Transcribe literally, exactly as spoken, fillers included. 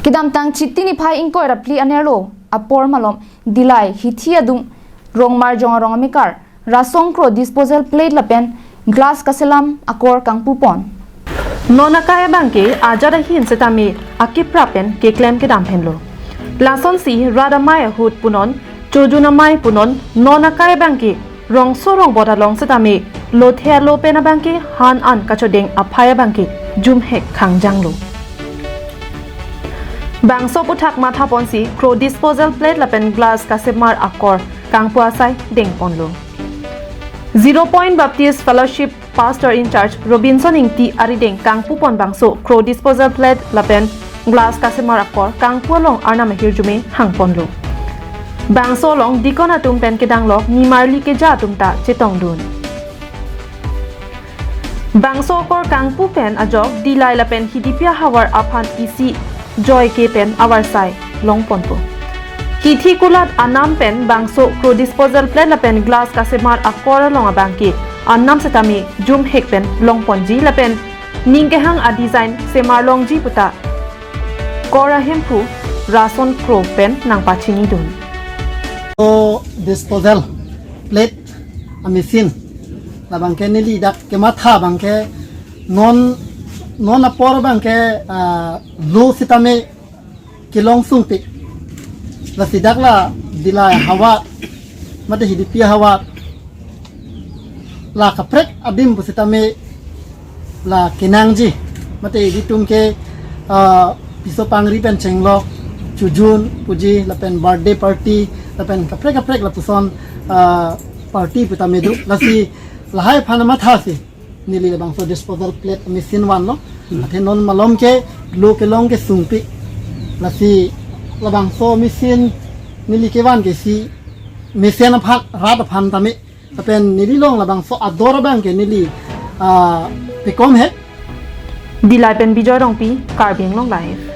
Kedamtang Chiti niphai ingkoi ra phli anerlo apor malom Dillai hithi adung Rongmarjong arong amekar rasong kro disposal plate lapen glass kaselam akor kangpupon. Non akai abangke ajat ahin setame akiprap pen keklem kedam henlo. Lasonsi rat amei ahut punon, chojun amei punon, non akai abangke rongso rongbot along setame lothe alo pen abangke han an kachodeng aphai abangke jumhek khangjanglo. Bangso aputhak mathaponsi kro disposal plate lapen glass kasemar akor kangpu asai dengponlo. Zero Point Baptist Fellowship Pastor in charge Robinson Ingti arideng kangpupon bangso kro disposal plate lapen glass kasemar akor kangpu along arnam ahirjume hangponlo. Bangso along dikon atum pen kedanglok nimarli keja atum ta chetongdun. Bangso akor kangpu pen ajok Dillai lapen Hidipi ahavar aphan isi joike pen avarsai longponpo. Kithi kulat anam pen bangso kro disposal plate lapen glass kasemar akor along abangke anam setame jumhek pen longponji lapen ning kehang a design semar longji puta kor ahemphu rason kro pen nangpachinidun. O disposal plate a machine labangke neli dak kematha abangke non non apor abangke, ah, lo sitame kelong sungpik. Lasi dak la Dillai ahavar mate Hidipi ahavar la kaprek adim pu sitame la kenangji mate ilitum ke, ah, piso pangri pen chenglok, chojun puji lapen birthday party lapen kaprek kaprek lapuson, ah, party putame do. Lasi lahai aphan mathasi neli labangso disposal plate machine vanlo. Hmm. Athe non malom ke lo kelong ke sungpik. Lasi labangso machine neli kevan ke si mesen aphan rat aphan tame. Lapen neli long labangso ador abangke neli, ah, pekom he. Dillai pen Bijoy Rongpi, Karbi Anglong Live.